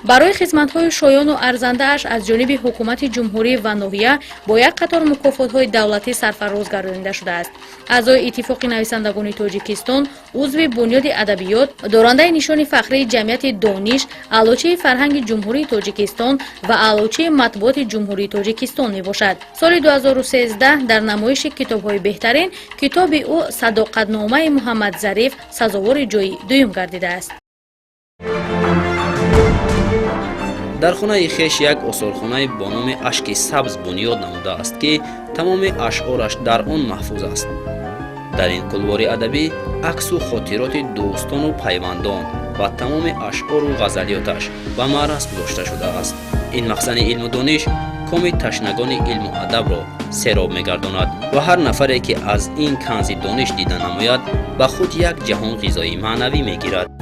Барои хизматҳои шоёну арзандааш аз ҷониби ҳукумати ҷумҳурӣ ва ноҳия бо як қатор мукофотҳои давлатӣ сарфароз гардонида шудааст. Аъзои Иттифоқи нависандагони Тоҷикистон, узви Бунёди адабиёт, дорандаи нишони фахрии ҷамъияти «Дониш», аълочии фарҳанги Ҷумҳурии Тоҷикистон ва аълочии матбуоти Ҷумҳурии Тоҷикистон мебошад. Соли 2013 дар намоиши китобҳои беҳтарин китоби ӯ «Садоқатномаи Муҳаммадзариф» сазовори ҷои дуюм гардидааст. Дар хонаи хеш як осорхонае бо номи «Ашки сабз» бунёд намудааст, ки тамоми ашъораш дар он маҳфуз аст. Дар ин кулвори адабӣ аксу хотироти дӯстону пайвандон ва тамоми ашъору ғазалиёташ ба маъраз гузошта шудааст. Ин махзани илму дониш коми ташнагони илму адабро сероб мегардонад ва ҳар нафаре, ки аз ин канзи дониш дида намояд, ба худ як ҷаҳон ғизои маънавӣ мегирад.